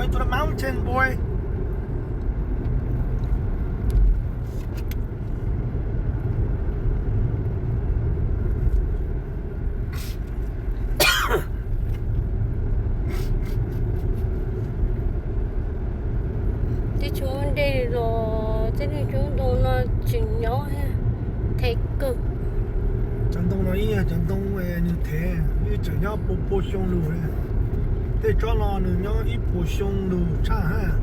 To the mountain, boy. Teb chaws Ua Ntej los tej neeg coob ntau no tseem nyob thev kawg. Cov ntoo no ib yam cov ntoo nws thev, wb tseem nyob pua pua xyoo lug. Tej tsob no nws nyob ib puas xyoo lug tshaj hab,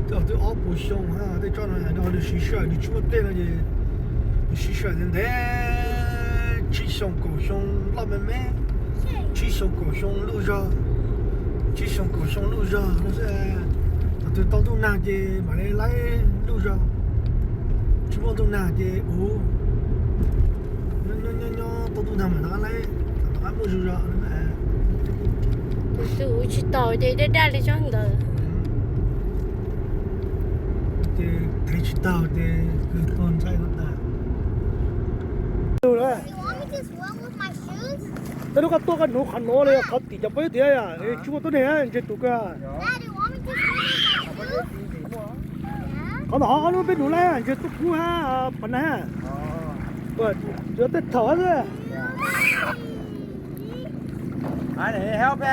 twb ob puas xyoo hab. Tej tsob no nws siv sij hawm, nws tsis muaj dej no ces nws siv sij hawm ntev, tsib xyoo kaum xyoo loj me me, tsib xyoo kaum xyoo luj zog, tsib xyoo kaum xyoo luj zog no xwb. Thaum twg tau ntuj nag ces mam li laib luj zog, tsis muaj ntuj nag ces uv. Nyob nyob tau ntuj nag mam rov qab laib, rov qab muaj zug zog. Tus twg uv tsis taus ces daj daj li tsob ntawd. Ces thev tsis taus ces kws tuag ntshai no tas. Tej lub koj tuaj koj nuv qhov nuav li qhov tim cov peb tiag, tsis muaj tuab neeg ntse tus kawg. Qhov ntawm ho ob lub peb nuv lawm ntse tuaj kub hab pas nag. Yuav tej thaum hab xwb.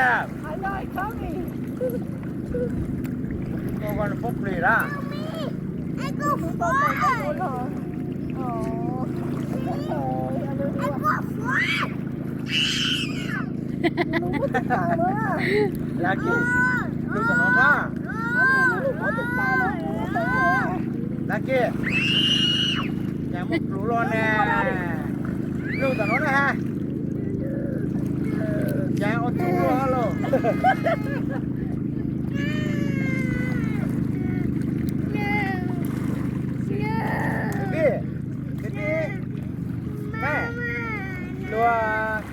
Lagi, lug tom no na. Lagi, cas muaj pluav luaj ne. Lug tom no na ha. Cas ua txuj luaj lawm. Kwv tij, kwv tij, luag.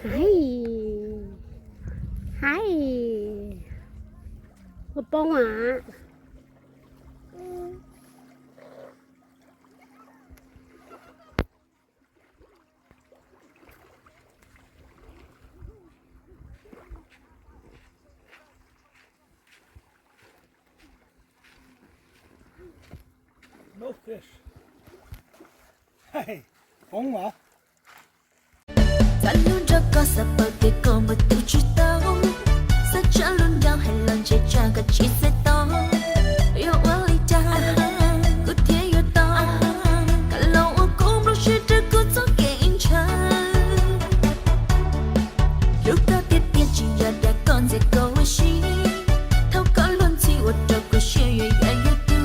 Hais, hais, ua poob as. No fish. Poob mas. Txhaj hlub nrog koj xav paub tias koj muaj tus tsis tau, xav tshaj lub nraug hais los ntshe tsam koj tsis xav tau. Yuav ua li cas kuv thiaj yuav tau, koj los ua kuv nplooj siab rau kuv txoj kev ntshaw. Hlub koj tiag tiag tsis yog dag koj ntxias koj ua si, thaum koj luag ntxhi ua rau kuv siab yuav yam yuav tu.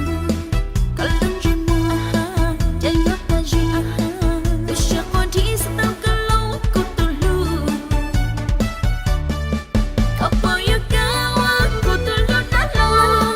Koj lub ntsej muag cas yuav tag zim, tu siab quaj dhi xav tau koj los ua kuv tus hlub. Koj puas yuav kawm ua kuv tus hlub dab laug?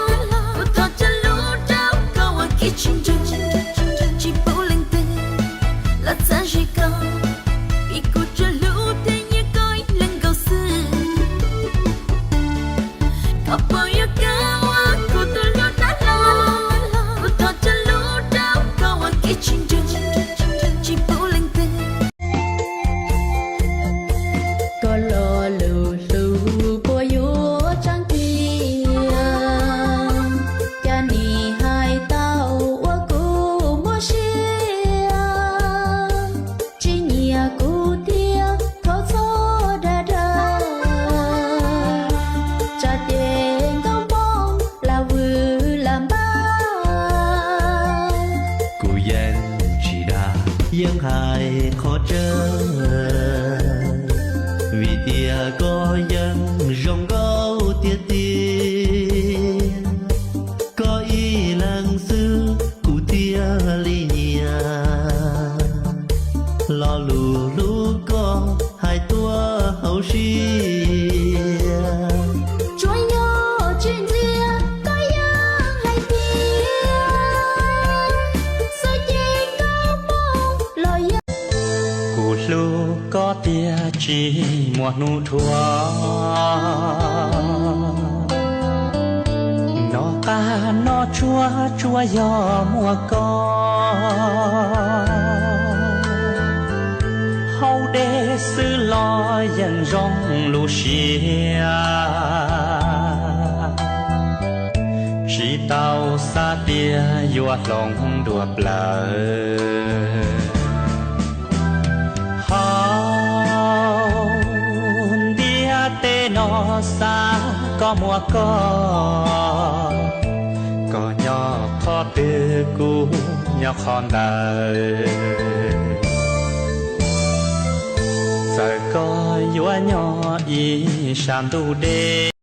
Yeej hais qhov tseeb, vim tias koj yeej zoo nkauj tiag tiag. Koj ib leeg xwb kuv thiaj li nyiam, lo lus hlub koj hais tuaj hauv siab. Tsuas yog tsis ntxias koj yeej hais tias, xwb ces koj mob los yog. Kuv hlub koj tiag tsis muaj hnub dhuav, noj qab noj tsuag tsuas yog muaj koj. Hauv dej xwb los yeej zoo lub siab, tsis tau xav tias yuav hloov dua plaws. Hauv ntiaj teb no xav koj muaj koj, koj nyob qhov twg kuv nyob qhov ntawd. Txawm koj yuav nyob ib sab ntuj deb,